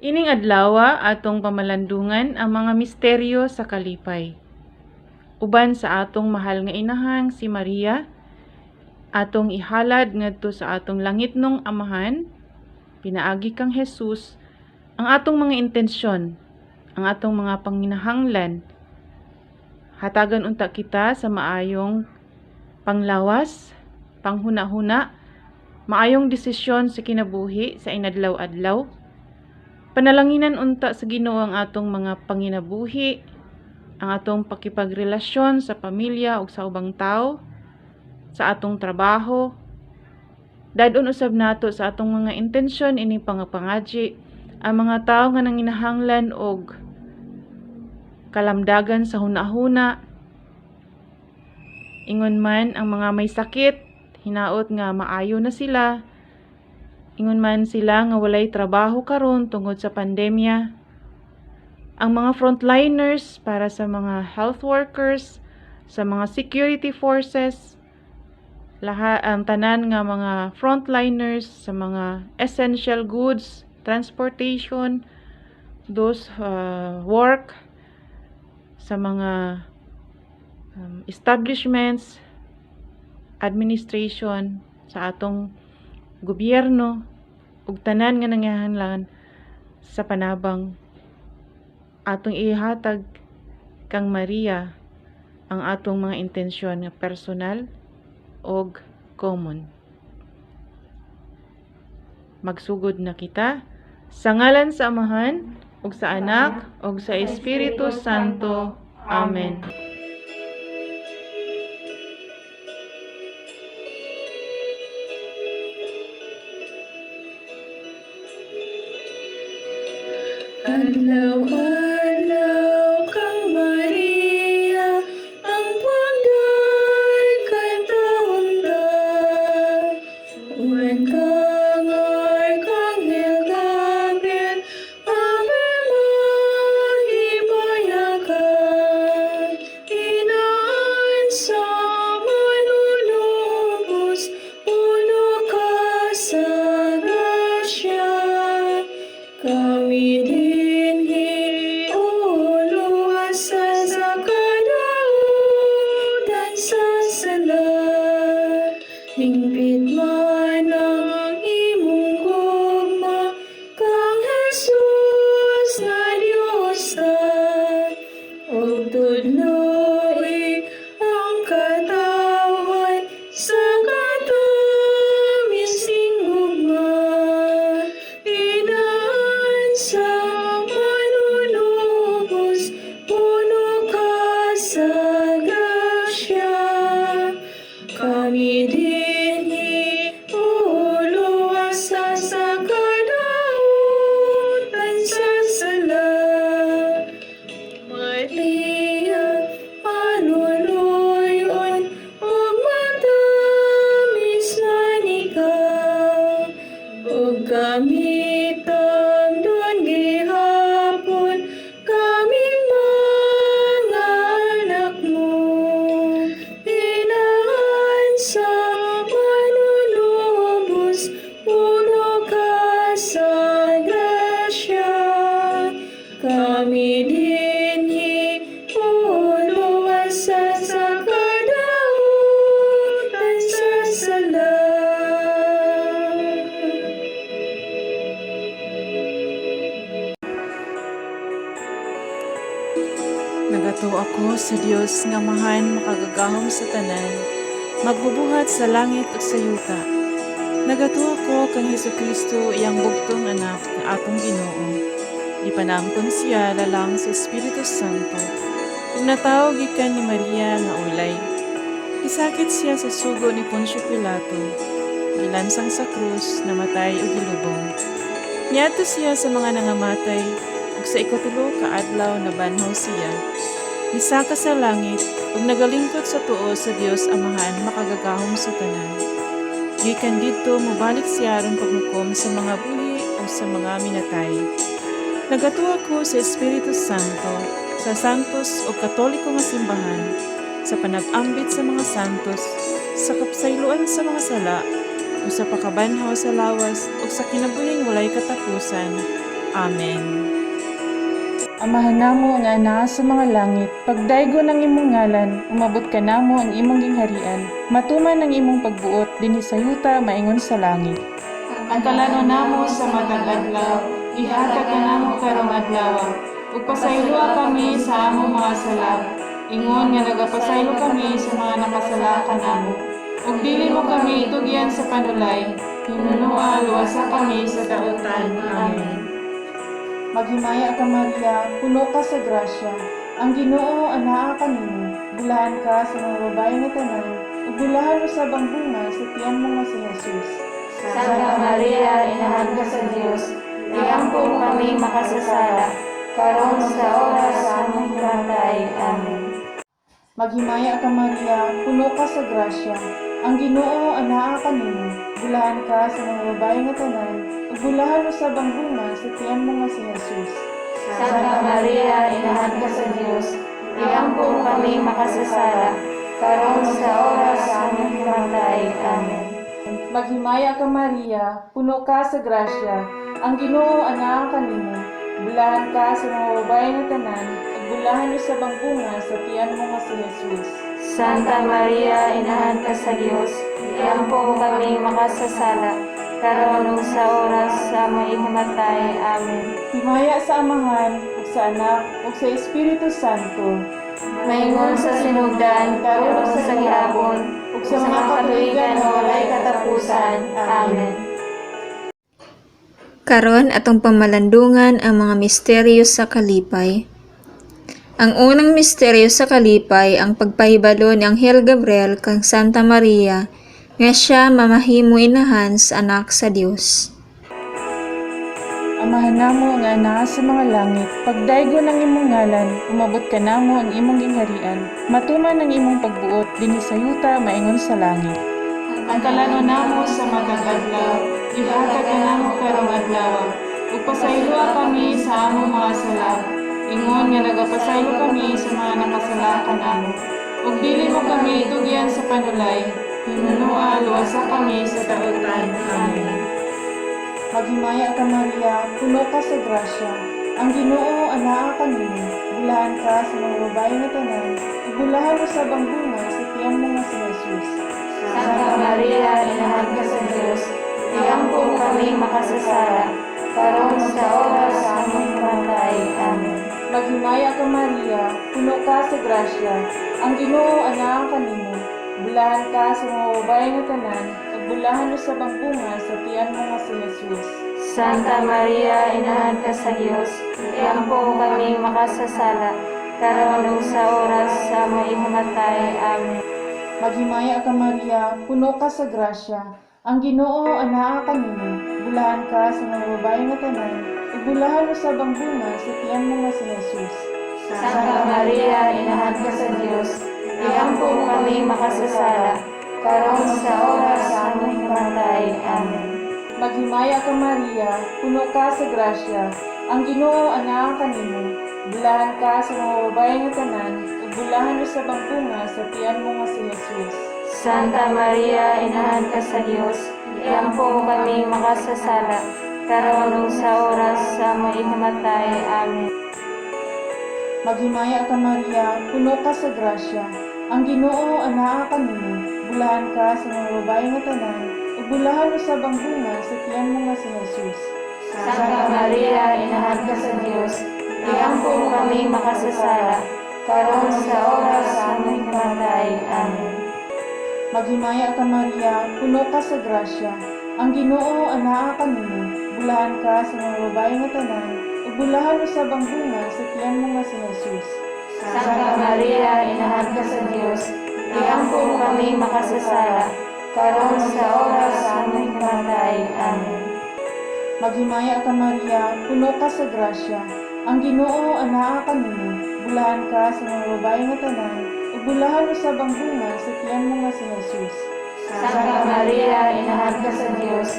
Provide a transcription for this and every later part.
Ining adlawa atong pamalandungan ang mga misteryo sa kalipay. Uban sa atong mahal nga inahang si Maria, atong ihalad ngadto sa atong langitnong Amahan, pinaagi kang Jesus, ang atong mga intensyon, ang atong mga panginahanglan. Hatagan unta kita sa maayong panglawas, panghuna-huna, maayong desisyon sa kinabuhi sa inadlaw-adlaw. Panalanginan unta sa Ginoo ang atong mga panginabuhi, ang atong pakipagrelasyon sa pamilya ug sa ubang tawo, sa atong trabaho. Dad-on usab nato sa atong mga intensyon ining pangapangadyi ang mga tawo nga nanginahanglan og kalamdagan sa hunahuna. Ingon man ang mga may sakit, hinaot nga maayo na sila. Ingon man sila nga walay trabaho karon tungod sa pandemya. Ang mga frontliners para sa mga health workers, sa mga security forces, lahat ang tanan nga mga frontliners sa mga essential goods, transportation, those work sa mga establishments, administration sa atong gobyerno ug tanan nga nanginahanglan sa panabang, atong ihatag kang Maria ang atong mga intensyon nga personal og common. Magsugod na kita sa ngalan sa Amahan ug sa Anak ug sa Espiritu Santo. Amen. Adlaw-adlaw kang Maria, ang pagay kay taon. Uban kang Arkanghel Gabriel, Ave mahimayakan. Inaan sa manunubos, puno ka sa grasya. Kami dinhi uluwasan sa kadautan sa sala. Hingpit man ang imong gugma kang Jesus nga Diyos ta. Ug tudloi ang katawhan sa katamis ning gugma. Inaan sa manunubos, puno ka sa grasya. Kami dinhi uluwasan sa kadautan sa sala. Maria, panuluyon ug matamis man ikaw. Ug kami tamdon gihapon, kaming mga anak mo. Inaan sa manunubos, puno ka sa grasya. Kami dinhi uluwasan sa kadautan sa sala. Nagatuo ako sa Dios nga Amahan makagagahom sa tanan, magbubuhat sa langit ug sa yuta. Nagatuo ako kang Hesukristo, iyang bugtong anak nga atong Ginoo. Gipanangkon siya lalang sa Espiritu Santo ug natawo gikan ni Maria nga ulay. Gisakit siya sa sugo ni Poncio Pilato, gilansang sa krus, namatay ug gilubong. Niadto siya sa mga nangamatay ug sa ikatulo ka adlaw nabanhaw siya. Misaka sa langit ug nagalingkod sa tuo sa Dios Amahan makagagahom sa tanan. Gikan didto mobalik siya aron paghukom sa mga buhi ug sa mga minatay. Nagatuo ako sa Espiritu Santo, sa santos ug katoliko nga simbahan, sa panag-ambit sa mga santos, sa kapasayloan sa mga sala, ug sa pagkabanhaw sa lawas ug sa kinabuhing walay katapusan. Amen. Amahan namo nga anaa sa mga langit, pagdaygon ang imong ngalan, umabot ka namo ang imong gingharian, matuman ang imong pagbuot dinhi sa yuta maingon sa langit. Ang kalano namo sa matag adlaw, ihatag kanamo karong adlaw. Ug pasayloa kami sa among mga sala, ingon nga nagapasaylo kami sa mga nakasala kanamo. Ug dili mo kami itugyan sa panulay, hinunoa luwasa kami sa dautan. Amen. Maghimaya ka, Maria, puno ka sa grasya. Ang Ginoo anaa kanimo. Bulahan ka sa mga babae nga tanan, ug bulahan usab ang bunga sa tiyan mo nga si Jesus. Santa Maria, Inahan ka sa Dios, iampo kami makasasala, karon sa oras sa among kamatayon. Amen. Maghimaya ka, Maria, puno ka sa grasya. Ang Ginoo anaa kanimo. Bulahan ka sa mga babae nga tanan, ug bulahan usab ang bunga sa tiyan mo nga si Jesus. Santa Maria, Inahan ka sa Dios, iampo kami makasasala, karon sa oras sa among kamatayon. Amen. Maghimaya ka, Maria, puno ka sa grasya. Ang Ginoo anaa kanimo. Bulahan ka sa mga babae nga tanan, ug bulahan usab ang bunga sa tiyan mo nga si Jesus. Santa Maria, Inahan ka sa Dios, iampo kami makasasala, karon ug sa oras sa among kamatayon. Amen. Himaya sa Amahan, ug sa Anak, ug sa Espiritu Santo. Maingon sa sinugdan, karon ug sa gihapon, ug sa mga katuigan nga walay katapusan. Amen. Karon atong pamalandungan ang mga misteryo sa kalipay. Ang unang misteryo sa kalipay ang pagpahibalo ni Anghel Gabriel kang Santa Maria nga siya mamahimo inahan sa anak sa Dios. Amahan namo nga anaa sa mga langit, pagdaygon ang imong ngalan, umabot ka namo ang imong gingharian, matuman ang imong pagbuot dinhi sa yuta maingon sa langit. Ang kalano namo sa matag adlaw, ihatag kanamo karong adlaw. Ug pasayloa kami sa among mga sala, ingon nga nagapasaylo kami sa mga nakasala kanamo. Ug dili mo kami itugyan sa panulay, hinunoa luwasa kami sa dautan. Amen. Maghimaya ka, Maria, puno ka sa grasya. Ang Ginoo anaa kanimo. Bulahan ka sa mga babae nga tanan, ug bulahan usab ang bunga sa tiyan mo nga si Jesus. Santa Maria, Inahan ka sa Dios, iampo kami makasasala, karon sa oras sa among kamatayon. Amen. Maghimaya ka, Maria, puno ka sa grasya. Ang Ginoo anaa kanimo. Bulahan ka sa mga babae nga tanan, ug bulahan usab ang bunga sa tiyan mo nga si Jesus. Santa Maria, Inahan ka sa Dios, iampo kami makasasala, karon ug sa oras sa among kamatayon. Amen. Maghimaya ka, Maria, puno ka sa grasya. Ang Ginoo anaa kanimo. Bulahan ka sa mga babae nga tanan, ug bulahan usab ang bunga sa tiyan mo nga si Jesus. Santa Maria, Inahan ka sa Dios, iampo kami makasasala, karon sa oras sa among kamatayon. Amen. Maghimaya ka, Maria, puno ka sa grasya. Ang Ginoo anaa kanimo. Bulahan ka sa mga babae nga tanan, ug bulahan usab ang bunga sa tiyan mo nga si Jesus. Santa Maria, Inahan ka sa Dios, iampo kami makasasala, karon ug sa oras sa among kamatayon. Amen. Maghimaya ka, Maria, puno ka sa grasya. Ang Ginoo anaa kanimo. Bulahan ka sa mga babae nga tanan, ug bulahan usab ang bunga sa tiyan mo nga si Jesus. Santa Maria, Inahan ka sa Dios, iampo kami makasasala, karon sa oras sa among kamatayon. Amen. Maghimaya ka, Maria, puno ka sa grasya. Ang Ginoo anaa kanimo. Bulahan ka sa mga babae nga tanan, ug bulahan usab ang bunga sa tiyan mo nga si Jesus. Santa Maria, Inahan ka sa Dios, iampo kami makasasala, karon sa oras sa among kamatayon. Amen. Maghimaya ka, Maria, puno ka sa grasya. Ang Ginoo anaa kanimo. Bulahan ka sa mga babae nga tanan, ug bulahan usab ang bunga sa tiyan mo nga si Jesus. Santa Maria, Inahan ka sa Dios,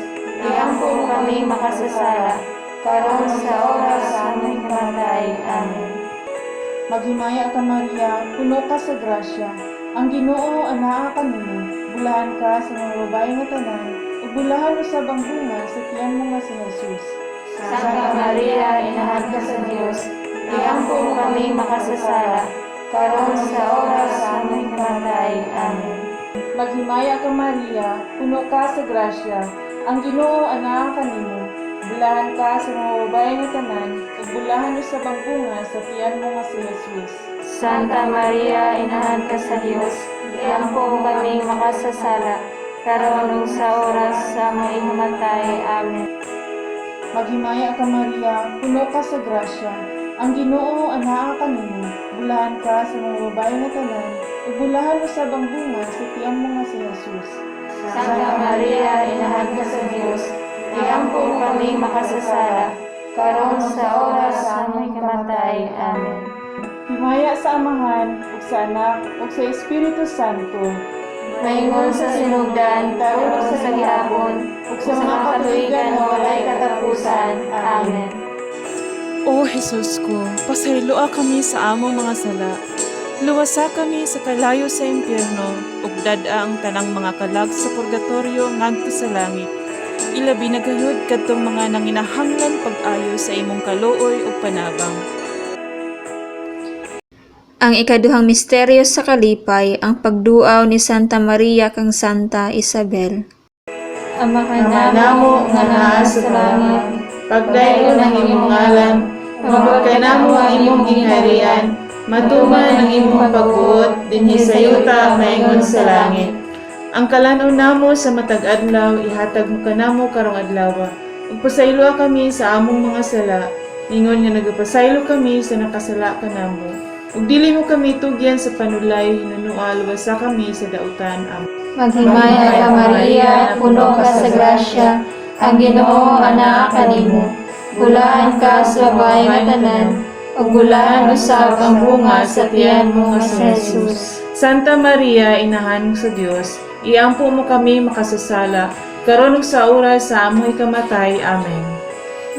iampo kami makasasala, karon sa oras sa among kamatayon. Amen. Maghimaya ka, Maria, puno ka sa grasya. Ang Ginoo anaa kanimo. Bulahan ka sa mga babae nga tanan, ug bulahan usab ang bunga sa tiyan mo nga si Jesus. Santa Maria, Inahan ka sa Dios, iampo mo kami makasasala, karon sa oras sa aming kamatay. Amen. Maghimaya ka, Maria, puno ka sa grasya, ang Ginoo anaa kanimo. Bulahan ka sa mga babaye nga tanan, ug bulahan usab ang bunga sa tiyan mo nga si Jesus. Santa Maria, Inahan ka sa Dios, iampo mo kami makasasala, karon ug sa oras sa aming kamatay. Amen. Maghimaya ka, Maria, puno ka sa grasya, ang Ginoo anaa kanimo. Bulahan ka sa mga babaye nga tanan, ug bulahan usab ang bunga sa tiyan mo nga si Jesus. Santa Maria, Inahan ka sa Dios, iampo mo kami makasasala, karon sa oras sa aming kamatay. Amen. Himaya sa Amahan, ug sa Anak, ug sa Espiritu Santo, Maingon sa sinugdan, karon ug sa gihapon, ug ug sa mga katuigan nga walay katapusan. Amen. O Jesus ko, pasayloa kami sa among mga sala. Luwasa kami sa kalayo sa impyerno, ug dad-a ang tanang mga kalag sa purgatorio ngadto sa langit. Ilabi na gayud kadtong mga nanginahanglan pag-ayo sa imong kaluoy ug panabang. Ang ikaduhang misteryo sa kalipay, ang pagduaw ni Santa Maria kang Santa Isabel. Ama Ama namo nga naa sa langit, pagdayon ang imong ngalan, umabot ka namo ang imong gingharian, matuman ang imong pagbuot dinhi sa yuta maingon sa langit. Ang kalan-on namo sa matag adlaw ihatag mo kanamo karong adlaw. Ug pasayloa kami sa among mga sala, ingon nga nagapasaylo kami sa nakasala kanamo. Ug dili mo kami tugyan sa panulay, hinunoa luwasa kami sa dautan. Amen. Maghimaya ka, Maria, puno ka sa grasya, ang Ginoo anaa kanimo. Bulahan ka sa babae nga tanan, ug bulahan usab ang bunga sa tiyan mo nga si Jesus. Santa Maria, inahan sa Dios, iampo mo kami makasasala, karon ug sa oras sa among ikamatay. Amen.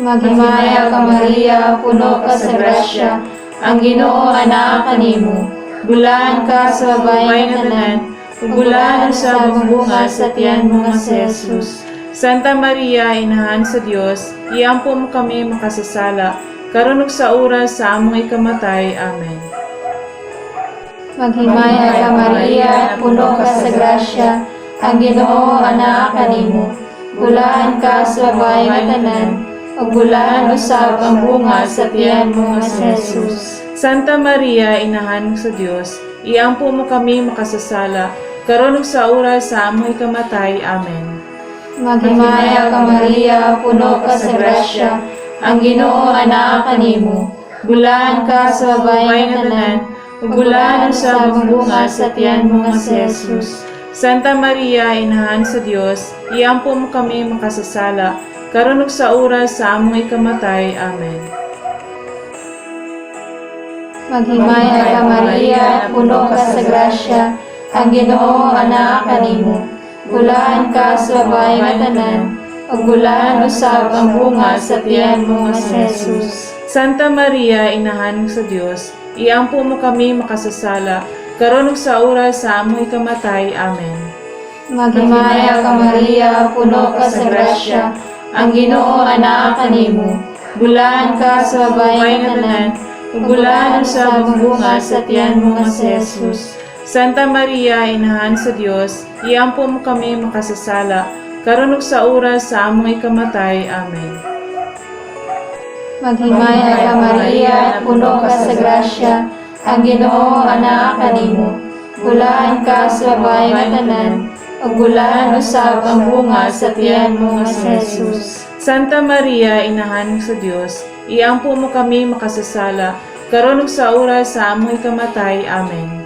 Maghimaya ka, Maria, puno ka sa grasya, ang Ginoo anaa kanimo. Bulahan ka sa babae nga tanan, ug bulahan usab ang bunga sa tiyan mo nga si Jesus. Santa Maria, inahan sa Dios, iampo mo kami makasasala, karon ug sa oras sa among ikamatay. Amen. Maghimaya ka, Maria, puno ka sa grasya, ang Ginoo anaa kanimo. Bulahan ka sa babae nga tanan, ug bulahan usab ang bunga sa tiyan mo nga si Jesus. Santa Maria, inahan sa Dios, iampo mo kami makasasala, karon ug sa oras sa among ikamatay. Amen. Maghimaya ka, Maria, puno ka sa grasya, ang Ginoo anaa kanimo. Bulahan ka sa babae nga tanan, ug bulahan usab ang bunga sa tiyan mo nga si Jesus. Santa Maria, inahan sa Dios, iampo mo kami makasasala, karon ug sa oras sa among ikamatay. Amen. Maghimaya ka, Maria, puno ka sa grasya, ang Ginoo anaa kanimo. Bulahan ka sa babae nga tanan, ug bulahan usab ang bunga sa tiyan mo nga si Jesus. Santa Maria, inahan sa Dios, iampo mo kami makasasala, karon ug sa oras sa among ikamatay. Amen. Maghimaya ka, Maria, puno ka sa grasya, ang Ginoo anaa kanimo. Bulahan ka sa babae nga tanan, ug bulahan usab ang bunga sa tiyan mo nga si Jesus. Santa Maria, inahan sa Dios, iampo mo kami makasasala, karon ug sa oras sa among ikamatay. Amen. Maghimaya ka, Maria, puno ka sa grasya, ang Ginoo anaa kanimo. Bulahan ka sa babae nga tanan, ug bulahan usab ang bunga sa tiyan mo nga si Jesus. Santa Maria, inahan sa Dios, iampo mo kami makasasala, karon ug sa oras sa among ikamatay. Amen.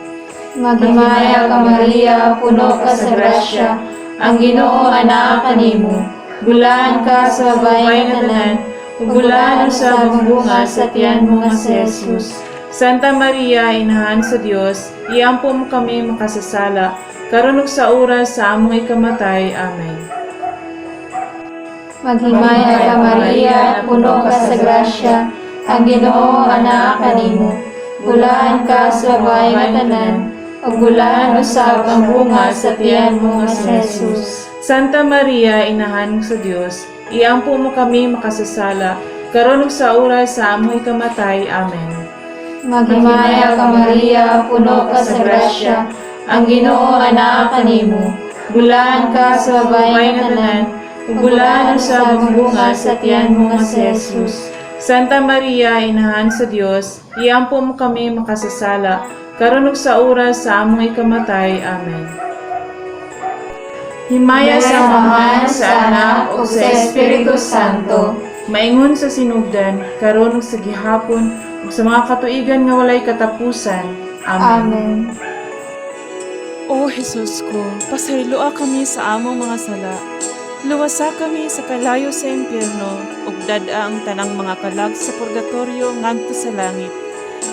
Maghimaya ka, Maria, puno ka sa grasya, ang Ginoo anaa kanimo. Bulahan ka sa babae nga tanan, ug bulahan usab ang bunga sa tiyan mo nga si Jesus. Santa Maria, inahan sa Dios, iampo mo kami makasasala, karon ug sa oras sa among ikamatay. Amen. Maghimaya ka, Maria, puno ka sa grasya, ang Ginoo anaa kanimo. Bulahan ka sa babae nga tanan, ug bulahan usab ang bunga sa tiyan mo nga si Jesus. Santa Maria, inahan sa Dios, Iampo mo kami makasasala, karon ug sa oras sa among ikamatay. Amen. Maghimaya ka Maria, puno ka sa grasya, ang Ginoo anaa kanimo. Bulahan ka sa babae nga tanan, ug bulahan usab ang bunga sa tiyan mo nga si Jesus. Santa Maria, Inahan sa Dios, iampo mo kami makasasala, karon ug sa oras sa among ikamatay. Amen. Himaya sa Amahan, sa Anak, ug sa Espiritu Santo, maingon sa sinugdan, karon ug sa gihapon, ug sa mga katuigan nga walay katapusan. Amen. Amen. O Jesus ko, pasayloa kami sa among mga sala. Luwasa kami sa kalayo sa impyerno, ug dad-a ang tanang mga kalag sa purgatorio ngadto sa langit.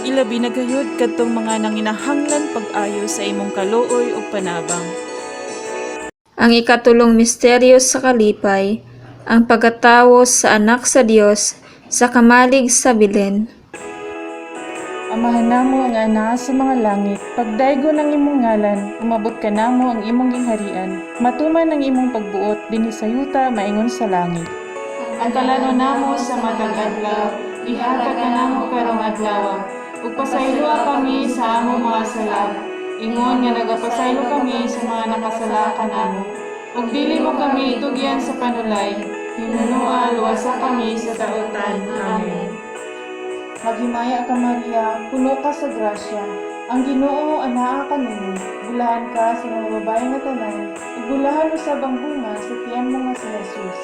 Ilabi na gayud kadtong mga nanginahanglan pag-ayo sa imong kaluoy ug panabang. Ang ikatulong misteryo sa kalipay, ang pagkatawo sa anak sa Dios sa kamalig sa Belen. Amahan namo ang ana sa mga langit, pagdaygo ng imong ngalan, umabot ka namo ang imong gingharian, matuman ang imong pagbuot dinhi sa yuta maingon sa langit. Ang kalano namo sa matag adlaw, ihatag kanamo karong adlaw, ug pasayloa kami sa among mga sala, ingon nga nagapasaylo kami sa mga nakasala kanamo. Ug dili mo kami itugyan sa panulay, hinunoa luwasa kami sa taotan. Amen. Maghimaya ka Maria, puno ka sa grasya. Ang Ginoo anaa kanimo, bulahan ka sa mga babae nga tanan, ug bulahan usab ang bunga sa tiyan mo nga si Jesus.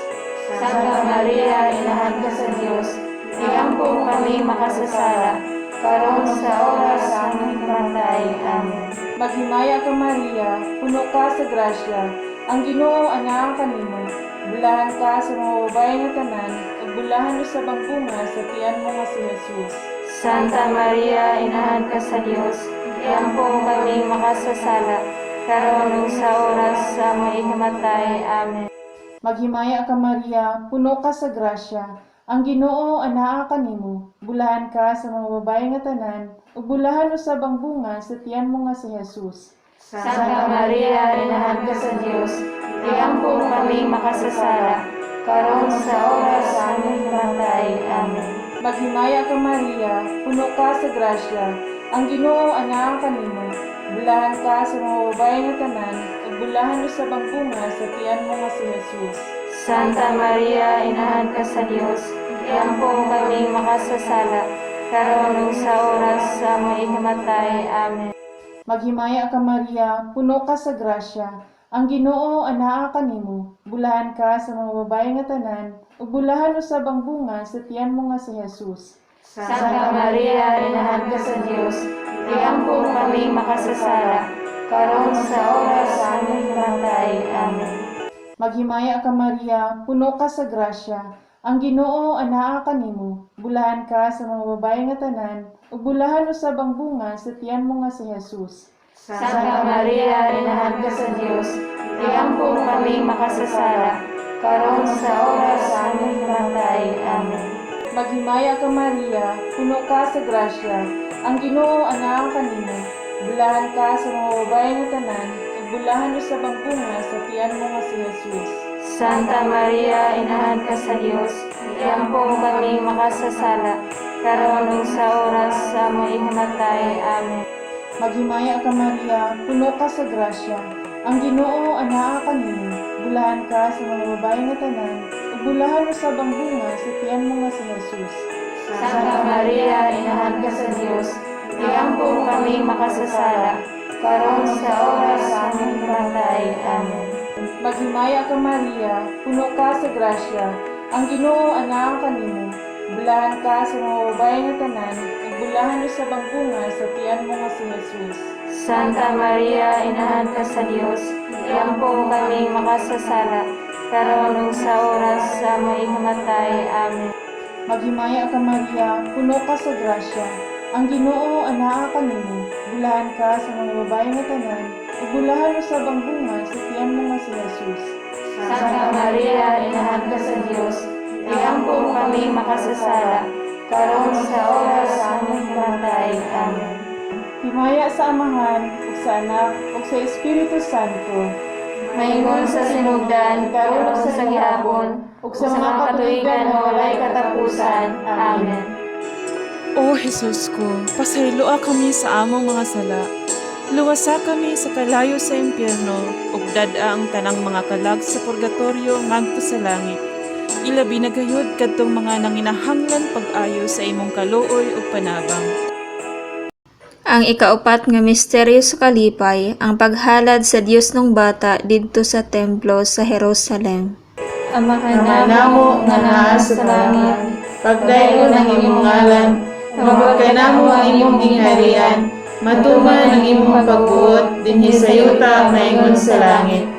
Santa Maria, inahan ka sa Dios, iampo kami makasasala, karon sa oras sa aming kamatay. Amen. Maghimaya ka Maria, puno ka sa grasya. Ang Ginoo anaa kanimo, bulahan ka sa mga babae nga tanan, ug bulahan usab ang bunga sa tiyan mo nga si Jesus. Santa Maria, inahan ka sa Dios, iampo kami makasasala, karon ug sa oras sa aming kamatay. Amen. Maghimaya ka Maria, puno ka sa grasya. Ang Ginoo anaa kanimo, bulahan ka sa mga babae nga tanan, ug bulahan usab ang bunga sa tiyan mo nga si Jesus. Santa Maria, inahan ka sa Dios, iampo kami makasasala, karon sa oras sa aming kamatay. Amen. Maghimaya ka Maria, puno ka sa grasya. Ang Ginoo anaa kanimo, bulahan ka sa mga babae nga tanan, ug bulahan usab ang bunga sa tiyan mo nga si Jesus. Santa Maria, inahan ka sa Dios, iampo kami makasasala, karon ug sa oras sa aming kamatay. Amen. Maghimaya ka Maria, puno ka sa grasya. Ang Ginoo anaa kanimo, bulahan ka sa mga babae nga tanan, ug bulahan usab ang bunga sa tiyan mo nga si Jesus. Santa Maria, inahan ka sa Dios, iampo kami makasasala, karon sa oras sa aming kamatay. Amen. Maghimaya ka Maria, puno ka sa grasya. Ang Ginoo anaa kanimo, bulahan ka sa mga babae nga tanan, ug bulahan usab ang bunga sa tiyan mo nga si Jesus. Santa Maria, inahan ka sa Dios, iampo kami makasasala, karon sa oras sa aming kamatay. Amen. Maghimaya ka Maria, puno ka sa grasya. Ang Ginoo anaa kanimo, bulahan ka sa mga babae nga tanan, ug bulahan usab ang bunga sa tiyan mo nga si Jesus. Santa Maria, inahan ka sa Dios, iampo kami makasasala, karon ug sa oras sa aming kamatay. Amen. Maghimaya ka Maria, puno ka sa grasya. Ang Ginoo anaa kanimo, bulahan ka sa mga babae nga tanan, ug bulahan usab ang bunga sa tiyan mo nga si Jesus. Santa Maria, inahan ka sa Dios, iampo kami makasasala, karon sa oras sa aming kamatay. Amen. Maghimaya ka Maria, puno ka sa grasya. Ang Ginoo anaa kanimo, bulahan ka sa mga babae nga tanan, ug bulahan usab ang bunga sa tiyan mo nga si Jesus. Santa Maria, inahan ka sa Dios, iampo kami makasasala, karon ug sa oras sa aming kamatay. Amen. Maghimaya ka Maria, puno ka sa grasya. Ang Ginoo anaa kanimo, bulahan ka sa mga babae nga tanan, ug bulahan usab ang bunga sa tiyan mo nga si Jesus. Santa Maria, inahan ka sa Dios, iampo kami makasasala, karon sa oras sa aming kamatay. Amen. Himaya sa Amahan, ug sa Anak, ug sa Espiritu Santo. Maingon sa sinugdan, karon ug sa gihapon, ug sa mga katuigan nga walay katapusan. Amen. O Jesus ko, pasayloa kami sa among mga sala. Luwasa kami sa kalayo sa impyerno, ug dad-a ang tanang mga kalag sa purgatorio ngadto sa langit. Ilabi na gayud kadtong mga nanginahanglan pag-ayo sa imong kaluoy ug panabang. Ang ikaupat nga misteryo sa kalipay, ang paghalad sa Dios ng bata didto sa templo sa Jerusalem. Amahan Ama namo nga naa sa langit, pagdayon ang imong ngalan, umabot kanamo ang imong gingharian, matuman ang imong pagbuot dinhi sa yuta maingon sa langit.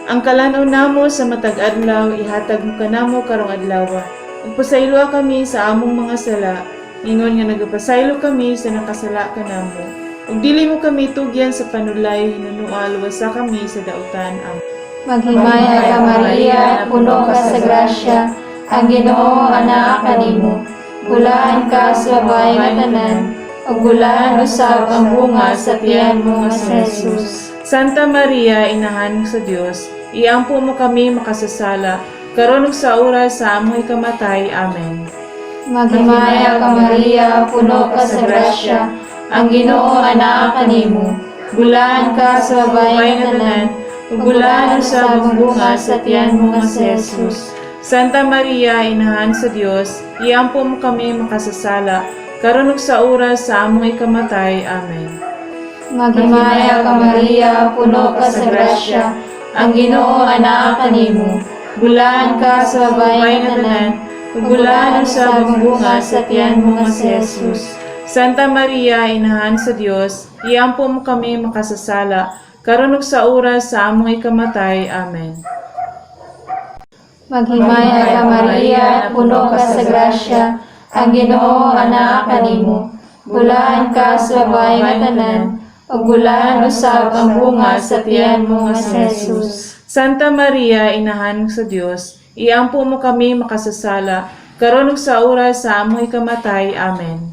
Ang kalan-on namo sa matag adlaw ihatag mo kanamo karong adlaw. Ug pasayloa kami sa among mga sala, ingon nga nagapasaylo kami sa nakasala kanamo. Ug dili mo kami tugyan sa panulay, hinunoa luwasa kami sa dautan. Amen. Maghimaya ka Maria, puno ka sa grasya, ang Ginoo anaa kanimo. Bulahan ka sa babae nga tanan, ug bulahan usab ang bunga sa tiyan mo nga si Jesus. Santa Maria, inahan sa Dios, iampo mo kami makasasala, karon ug sa oras sa among ikamatay. Amen. Maghimaya ka Maria, puno ka sa grasya, ang Ginoo anaa kanimo. Bulahan ka sa babae nga tanan, ug bulahan usab ang bunga sa tiyan mo nga si Jesus. Santa Maria, inahan sa Dios, iampo mo kami makasasala, karon ug sa oras sa among ikamatay. Amen. Maghimaya ka Maria, puno ka sa grasya, ang Ginoo anaa kanimo. Bulahan ka sa babae nga tanan, ug bulahan usab ang bunga sa tiyan mo nga si Jesus. Santa Maria, inahan sa Dios, iampo mo kami makasasala, karon ug sa oras sa among ikamatay. Amen. Maghimaya ka Maria, puno ka sa grasya, ang Ginoo anaa kanimo. Bulahan ka sa babae nga tanan, ug bulahan usab ang bunga sa tiyan mo nga si Jesus. Santa Maria, inahan sa Dios, iampo mo kami makasasala, karon ug sa oras sa among ikamatay. Amen.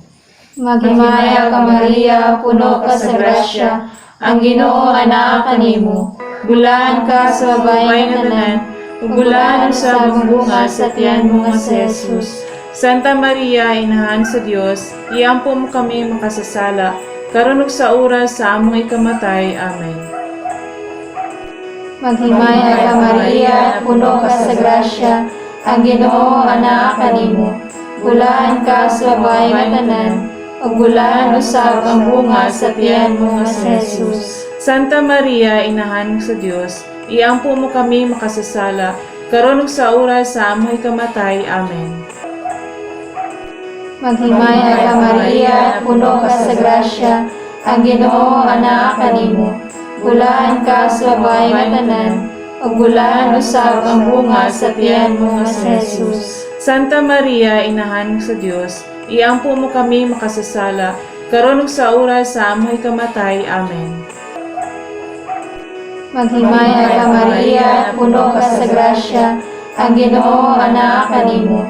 Maghimaya ka Maria, puno ka sa grasya, ang Ginoo anaa kanimo. Bulahan ka sa babae nga tanan, ug bulahan usab ang bunga sa tiyan mo nga si Jesus. Santa Maria, inahan sa Dios, iampo mo kami makasasala, karon ug sa oras sa among ikamatay. Amen. Maghimaya ka Maria, puno ka sa grasya, ang Ginoo anaa kanimo. Bulahan ka sa babae nga tanan, ug bulahan usab ang bunga sa tiyan mo nga si Jesus. Santa Maria, inahan sa Dios, iampo mo kami makasasala, karon ug sa oras sa among ikamatay. Amen. Maghimaya ka Maria, puno ka sa grasya, ang Ginoo anaa kanimo. Bulahan ka sa babae nga tanan, ug bulahan usab ang bunga sa tiyan mo nga si Jesus. Santa Maria, inahan sa Dios, iampo mo kami makasasala, karon ug sa oras sa among ikamatay. Amen. Maghimaya ka Maria, puno ka sa grasya, ang Ginoo anaa kanimo.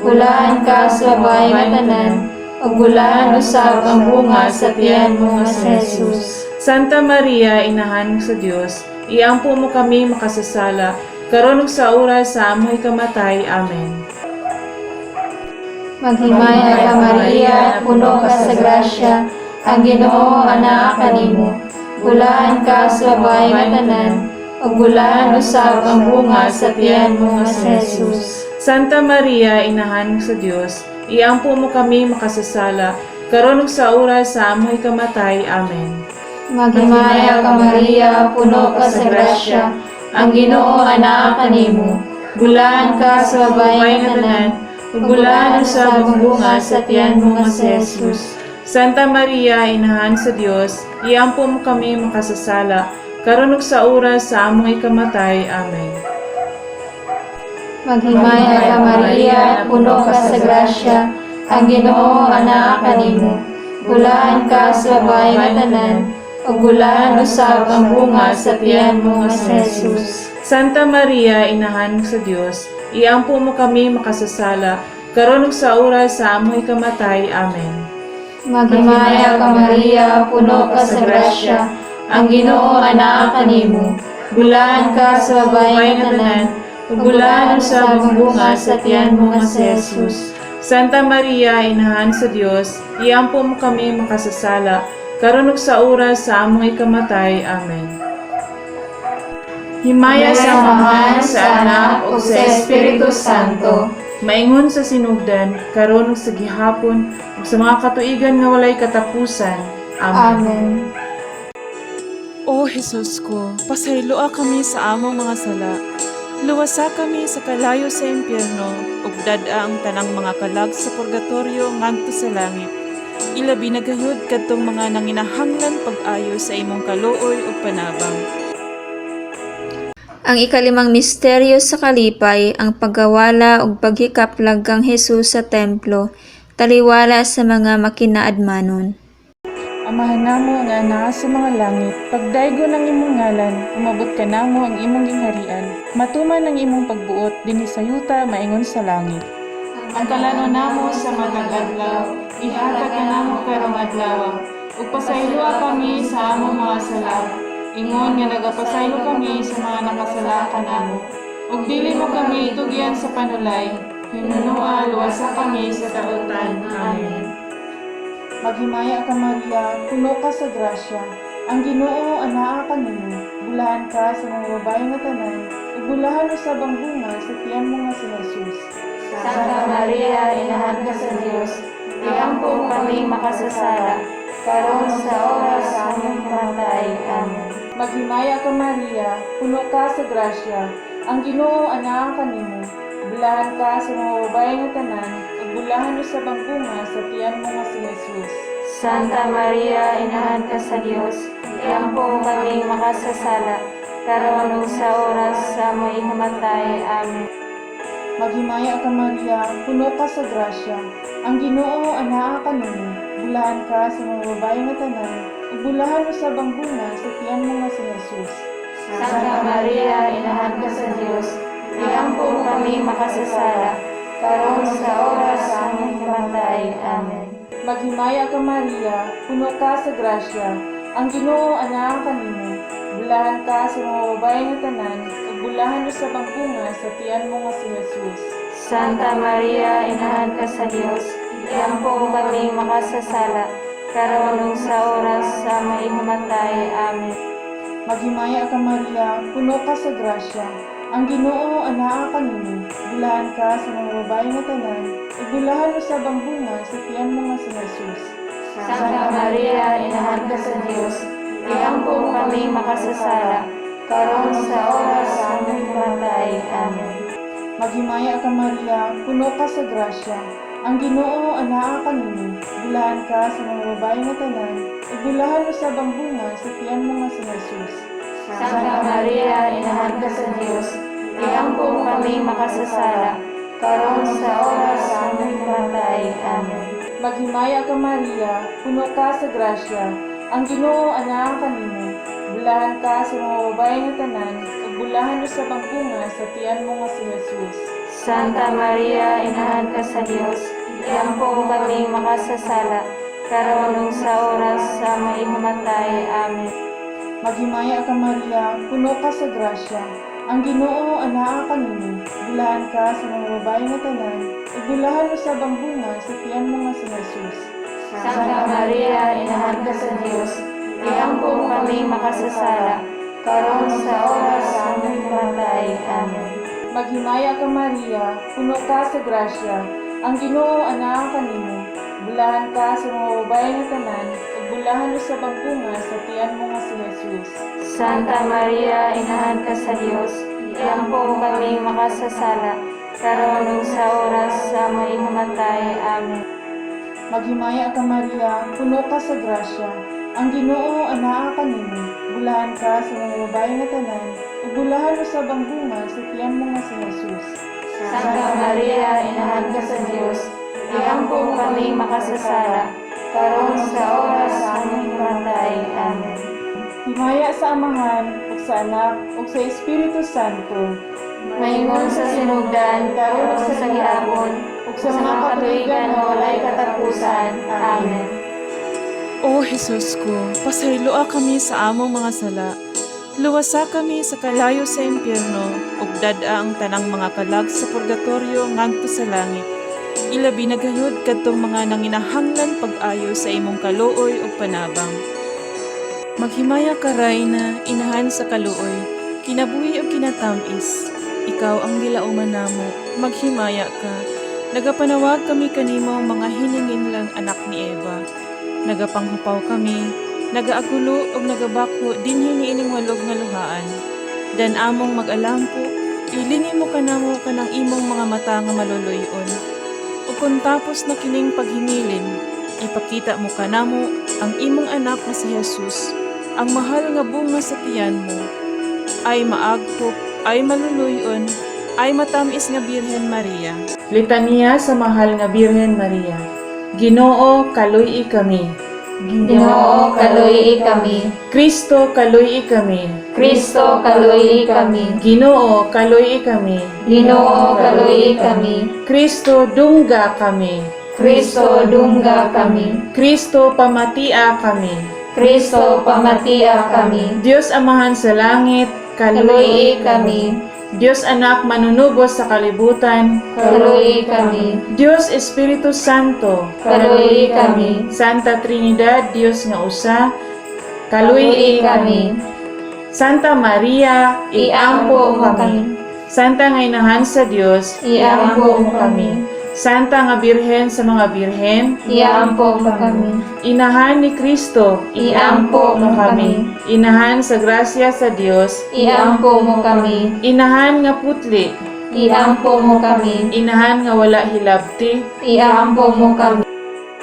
Bulahan ka sa babae nga tanan, ug bulahan usab ang bunga sa tiyan mo nga si Jesus. Santa Maria, inahan sa Dios, iampo mo kami makasasala, karon ug sa oras sa among ikamatay. Amen. Maghimaya ka Maria, puno ka sa grasya, ang Ginoo anaa kanimo. Bulahan ka sa babae nga tanan, ug bulahan usab ang bunga sa tiyan mo nga si Jesus. Santa Maria, inahan sa Dios, iampo mo kami makasasala, karon ug sa oras sa among ikamatay. Amen. Maghimaya ka Maria, puno ka sa grasya, ang Ginoo anaa kanimo. Bulahan ka sa babae nga tanan, ug bulahan usab ang bunga sa tiyan mo nga si Jesus. Santa Maria, inahan sa Dios, iampo mo kami makasasala, karon ug sa oras sa among ikamatay. Amen. Maghimaya ka Maria, puno ka sa grasya, ang Ginoo anaa kanimo. Bulahan ka sa babae nga tanan, ug bulahan usab ang bunga sa tiyan mo nga si Jesus. Santa Maria, inahan sa Dios, iampo mo kami makasasala, karon ug sa oras sa among ikamatay. Amen. Maghimaya ka Maria, puno ka sa grasya, ang Ginoo anaa kanimo. Bulahan ka sa babae nga tanan, ug bulahan usab ang bunga sa tiyan mo nga si Jesus. Santa Maria, Inahan sa Dios, iampo mo kami makasasala, karon ug sa oras sa among ikamatay. Amen. Himaya sa Amahan, sa Anak, ug sa Espiritu Santo, maingon sa sinugdan, karon ug sa gihapon, ug sa mga katuigan nga walay katapusan. Amen. Amen. O Jesus ko, pasayloa kami sa among mga sala. Luwasa kami sa kalayo sa impyerno, ug dad-a ang tanang mga kalag sa purgatorio ngadto sa langit. Ilabi na gayud kadtong mga nanginahanglan pag-ayo sa imong kaluoy ug panabang. Ang ikalimang misteryo sa kalipay, ang pagkawala ug paghikaplag kang Hesus sa templo, taliwala sa mga makinaadmanon. Amahan namo nga naa sa mga langit, pagdaygo ng imong ngalan, umabot ka namo ang imong gingharian, matuman ang imong pagbuot dinhi sa yuta maingon sa langit. Ang kalano namo sa matag adlaw, ihatag kanamo karong adlaw, ug pasayloa kami sa among mga sala, ingon nga nagapasaylo kami sa mga nakasala kanamo. Ug dili mo kami itugyan sa panulay, hinunoa luwasa kami sa kautan. Amen. Maghimaya ka Maria, puno ka sa grasya. Ang Ginoo anaa kanimo. Bulahan ka sa mga babae nga tanan, ug bulahan usab ang bunga sa tiyan mo nga si Jesus. Santa Maria, Inahan ka sa Dios, iampo mo kami makasasala, karon sa oras sa among kamatay. Amen. Maghimaya ka Maria, puno ka sa grasya. Ang Ginoo anaa kanimo. Bulahan ka sa mga babae nga tanan, ug bulahan usab ang bunga sa tiyan mo nga si Jesus. Santa Maria, Inahan ka sa Dios, iampo mo kami makasasala, karon ug sa oras sa among kamatay. Amen. Maghimaya ka Maria, puno ka sa grasya. Ang Ginoo anaa kanimo. Bulahan ka sa mga babae nga tanan, ug bulahan usab ang bunga sa tiyan mo nga si Jesus. Santa Maria, Inahan ka sa Dios, iampo mo kami makasasala, karon sa oras sa among kamatay. Amen. Maghimaya ka Maria, puno ka sa grasya. Ang Ginoo anaa kanimo. Bulahan ka sa mga babae nga tanan, ug bulahan usab ang bunga sa tiyan mo nga si Jesus. Santa Maria, Inahan ka sa Dios, iampo mo kami makasasala, karon ug sa oras sa among kamatay. Amen. Maghimaya ka Maria, puno ka sa grasya. Ang Ginoo anaa kanimo. Bulahan ka sa mga babae nga tanan, ug bulahan usab ang bunga sa tiyan mo nga si Jesus. Santa Maria, Inahan ka sa Dios, iampo mo kami makasasala, karon sa oras sa among kamatay. Amen. Maghimaya ka Maria, puno ka sa grasya. Ang Ginoo anaa kanimo. Bulahan ka sa mga babae nga tanan, ug bulahan usab ang bunga sa tiyan mo nga si Jesus. Santa Maria, Inahan ka sa Dios, iampo mo kami makasasala, karon sa oras sa among kamatay. Amen. Maghimaya ka Maria, puno ka sa grasya. Ang Ginoo anaa kanimo. Bulahan ka sa mga babae nga tanan, ug bulahan usab ang bunga sa tiyan mo nga si Jesus. Santa Maria, Inahan ka sa Dios, iampo mo kami makasasala, karon ug sa oras sa among kamatay. Amen. Maghimaya ka Maria, puno ka sa grasya. Ang Ginoo anaa kanimo. Bulahan ka sa mga babae nga tanan, ug bulahan usab ang bunga sa tiyan mo nga si Jesus. Santa Maria, Inahan ka sa Dios, iampo mo kami makasasala, karon sa oras sa among kamatay. Amen. Maghimaya ka Maria, puno ka sa grasya. Ang Ginoo anaa kanimo. Bulahan ka sa mga babae nga tanan, ug bulahan usab ang bunga sa tiyan mo nga si Jesus. Santa Maria, Inahan ka sa Dios, iampo mo kami makasasala, karon ug sa oras sa among kamatay. Amen. Maghimaya ka Maria, puno ka sa grasya. Ang Ginoo anaa kanimo. Bulahan ka sa mga babae nga tanan, ug bulahan usab ang bunga sa tiyan mo nga si Jesus. Santa Maria, Inahan ka sa Dios, iampo mo kami makasasala, karon sa oras sa among kamatay. Amen. Himaya sa Amahan, ug sa Anak, ug sa Espiritu Santo. Maingon sa sinugdan, karon ug sa gihapon, ug sa mga katuigan nga walay katapusan. Amen. O Jesus ko, pasayloa kami sa among mga sala. Luwasa kami sa kalayo sa impyerno ug dad-a ang tanang mga kalag sa purgatorio ngadto sa langit. Ilabi na gayud kadtong mga nanginahanglan pag-ayo sa imong kaluoy ug panabang. Maghimaya ka, Rayna, inahan sa kaluoy, kinabuhi ug kinatamis. Ikaw ang gilauman namo, maghimaya ka. Nagapanawag kami kanimo mga hiningin lang anak ni Eva. Nagapanghupaw kami, nagaagulo ug nagabako dinhi niining walog nga luhaan. Dan among mag-alampo, ilingi mo kanamo kanang imong mga mata nga maluluyon. Ug kung tapos na kining paghingilin, ipakita mo kanamo ang imong anak nga si Jesus, ang mahal nga bunga sa tiyan mo. Ay maagpop, ay maluluyon, ay matamis nga Birhen Maria. Litanya sa Mahal nga Birhen Maria. Ginoo, kaluy kami. Ginoo, kaluyi kami. Kristo, kaluy kami. Kristo, kaluyi kami. Ginoo, kaluy kami. Ginoo, kaluyi kami. Kristo, dungga kami. Kristo, dungga kami. Kristo, pamatia kami. Kristo, pamatia kami. Diyos Amahan sa langit, Kaluyi kaluy kami. Diyos Anak manunubos sa kalibutan, Kaluyi kami. Diyos Espiritu Santo, Kaluyi kami. Santa Trinidad, Diyos nga usa, Kaluyi kaluyi kami. Santa Maria, Iampo mo kami. Santa nga inahan sa Dios, Iampo mo kami. Santa nga Birhen sa mga birhen, Iampo mo kami. Inahan ni Kristo, Iampo mo kami. Inahan sa grasya sa Dios, Iampo mo kami. Inahan nga putli, Iampo mo kami. Inahan nga wala hilabti, Iampo mo kami.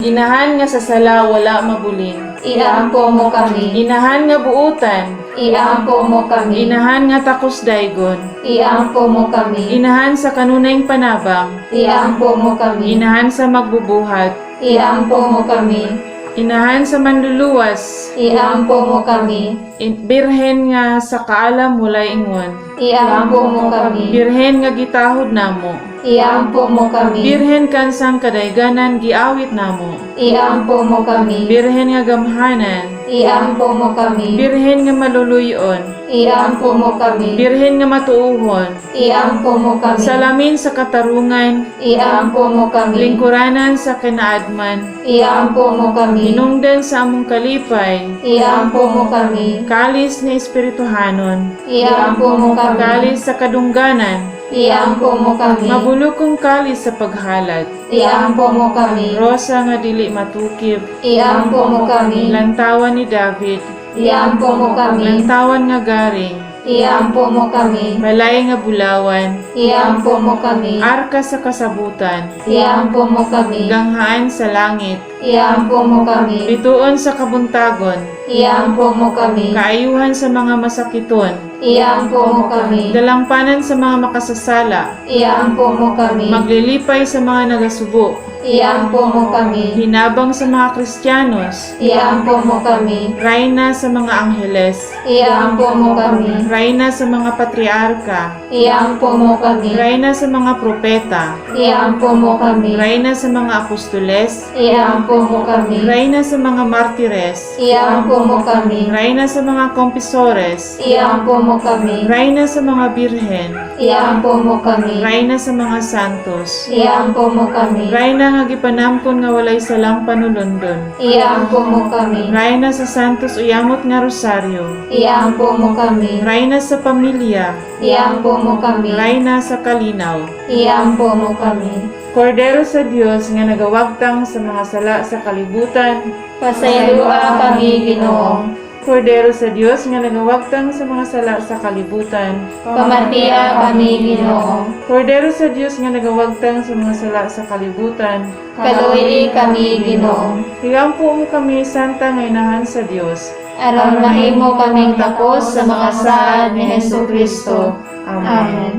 Inahan nga sa sala wala mabulin, Iampo mo kami. Inahan nga buutan, Iampo mo kami. Inahan nga takos daygon, Iampo mo kami. Inahan sa kanunayng panabang, Iampo mo kami. Inahan sa magbubuhat, Iampo mo kami. Inahan sa manluluwas, Iampo mo kami. Birhen nga sa kaalam walay ingon, Iampo mo kami. Birhen nga gitahod namo, Iampo mo kami. Birhen kansang kadayganan giawit namo, Iampo mo kami. Birhen nga gamhanan, Iampo mo kami. Birhen nga maluluyon, Iampo mo kami. Birhen nga matuuhon, Iampo mo kami. Salamin sa katarungan, Iampo mo kami. Lingkuranan sa kinaadman, Iampo mo kami. Hinungdan sa among kalipay, Iampo mo kami. Kalis nga espirituhanon, Iampo mo kami. Kalis sa kadungganan, Iampo mo kami. Mabulukong kalis sa paghalad, Iampo mo kami. Rosa nga dili matukib, Iampo mo kami. Lantawan ni David, Iampo mo kami. Lantawan nga garing, Iampo mo kami. Balay nga bulawan, Iampo mo kami. Arka sa kasabutan, Iampo mo kami. Ganghaan sa langit, Iampo mo kami. Bituon sa kabuntagon, Iampo mo kami. Kaayuhan sa mga masakiton, Iampo mo kami. Dalampanan sa mga makasasala, Iampo mo kami. Maglilipay sa mga nagasubo, Iampo mo kami. Hinabang sa mga Kristiyanos, Iampo mo kami. Rayna sa mga angheles, Iampo mo kami. Rayna sa mga patriarka, Iampo mo kami. Rayna sa mga propeta, Iampo mo kami. Rayna sa mga apostoles, Iampo mo kami. Rayna sa mga martires, Iampo mo kami. Rayna sa mga kompisores, Iampo mo kami. Rayna sa mga birhen, Iampo mo kami. Rayna sa mga santos, Iampo mo kami. Rayna nga gipanamkon nga walay salang panulundon, Iampo mo kami. Rayna sa santos uyamot nga rosaryo, Iampo mo kami. Rayna sa pamilya, Iampo mo kami. Rayna sa kalinaw. Iampo mo kami. Kordero sa Dios nga nagawagtang sa mga sala sa kalibutan, Pasayloa kami, Ginoo. Kordero sa Dios nga nagawagtang sa mga sala sa kalibutan, Pamatiya kami, Ginoo. Kordero sa Dios nga nagawagtang sa mga sala sa kalibutan, Kaluoy kami, Ginoo. Higampo mo kami, Santa nga inahan sa Dios. Aron mahimo kaming takos sa mga saad ni Hesus Kristo. Amen. Amen.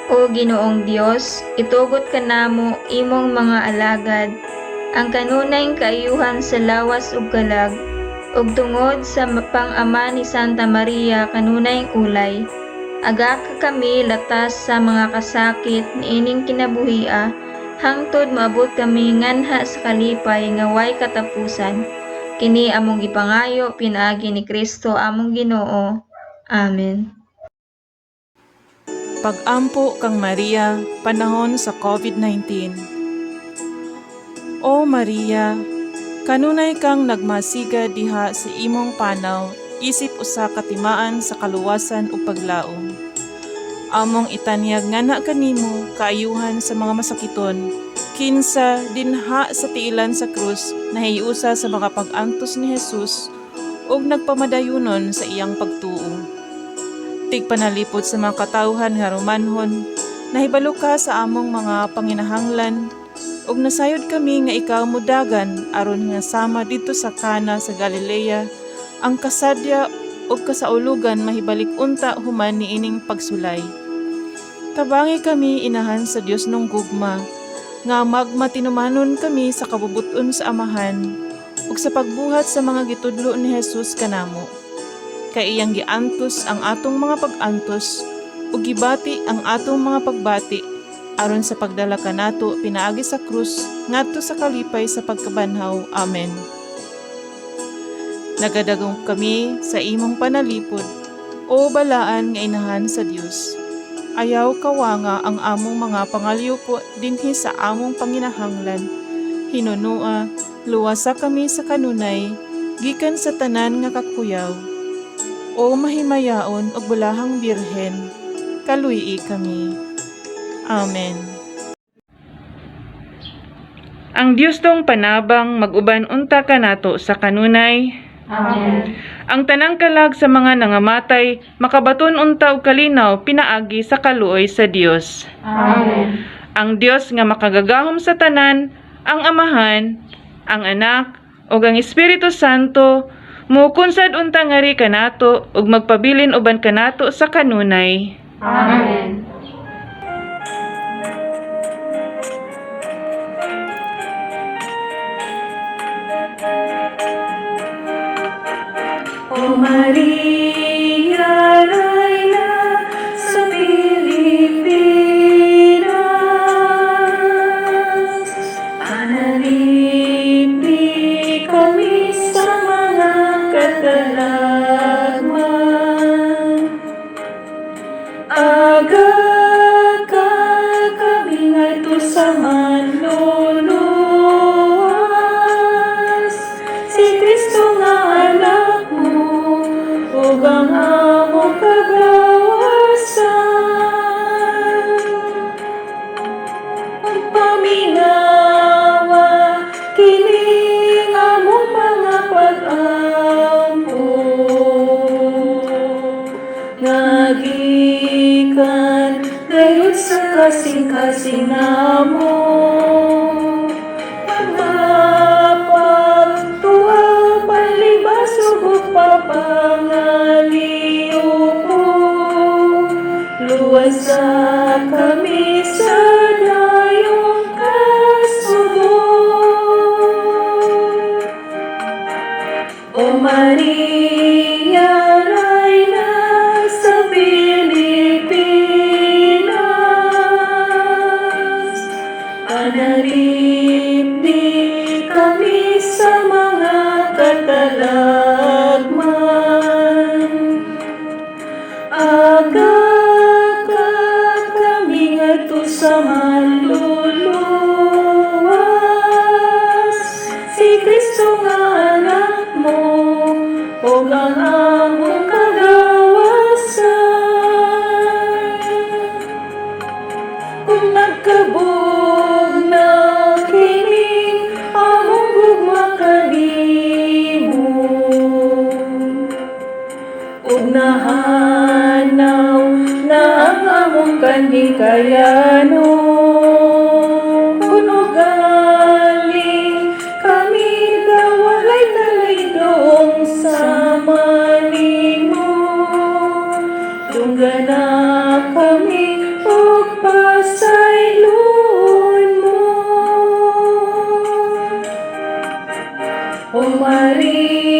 O Ginoong Dios, itugot kanamo imong mga alagad ang kanunayng kaayuhan sa lawas ug kalag ug tungod sa pang-ama ni Santa Maria kanunayng ulay. Aga ka kami latas sa mga kasakit niining kinabuhia hangtod moabot kami nganha sa kalipay nga way katapusan. Kini among gipangayo pinaagi ni Kristo among Ginoo. Amen. Pag-ampo kang Maria panahon sa COVID-19. O Maria, kanunay kang nagmasiga diha sa imong panaw isip usa ka timaan sa kaluwasan ug paglaom. Among itanyag ngana kanimo kaayuhan sa mga masakiton, kinsa dinha sa tiilan sa krus nahiusa sa mga pag-antos ni Jesus ug nagpamadayunon sa iyang pagtuo. Tigpanalipod sa mga katawhan nga Romanhon, nahibalo ka sa among mga panginahanglan ug nasayod kami nga ikaw modagan aron nga sama didto sa Kana sa Galilea ang kasadya ug kasaulugan mahibalik unta human niining pagsulay. Tabangi kami, Inahan sa Dios nung gugma, nga magmatinumanon kami sa kabubuton sa Amahan ug sa pagbuhat sa mga gitudlo ni Jesus kanamo, kay iyang giantos ang atong mga pag-antos ug gibati ang atong mga pagbati aron sa pagdala kanato pinaagi sa krus ngadto sa kalipay sa pagkabanhaw. Amen. Nagadagom kami sa imong panalipod, O balaan nga Inahan sa Dios. Ayaw kawanga ang among mga pangalyupo dinhi sa among panginahanglan. Hinunua, luwasa kami sa kanunay, gikan sa tanan nga kakuyaw. O mahimayaon ug bulahang Birhen, kaluy-i kami. Amen. Ang Dios tong panabang mag-uban unta kanato sa kanunay. Amen. Ang tanang kalag sa mga nangamatay makabaton unta og kalinaw pinaagi sa kaluoy sa Dios. Amen. Ang Dios nga makagagahom sa tanan, ang Amahan, ang Anak, ug ang Espiritu Santo, mukunsad unta ngari kanato ug magpabilin uban kanato sa kanunay. Amen. O Maria, Reyna sa Pilipinas, panalipdi kami sa mga katalagman. Aga ka kami ngadto sa manluluwas, si Kristo nga anak mo, ug ang among kagawasan. Pagpaminawa, kining among mga pag-ampo, nga gikan gayud sa kasing-kasing namo. Pagpagtuwa, palibasog ug papangaliyuko, luwasa kami sa dayong kasubo. O Maria, Reyna sa Pilipinas, panalipdi kami sa mga katalagman. Aga ka kami ngadto sa manluluwas, si Kristo nga anak mo, ug ang among kagawasan. Kung nagkabugnaw kining among gugma kanimo, ug nahanaw na ang among kanhikayanon, kun ugali kami daw walay kalaydong sama nimo, dunggana kami ug pasayloon mo. O Maria,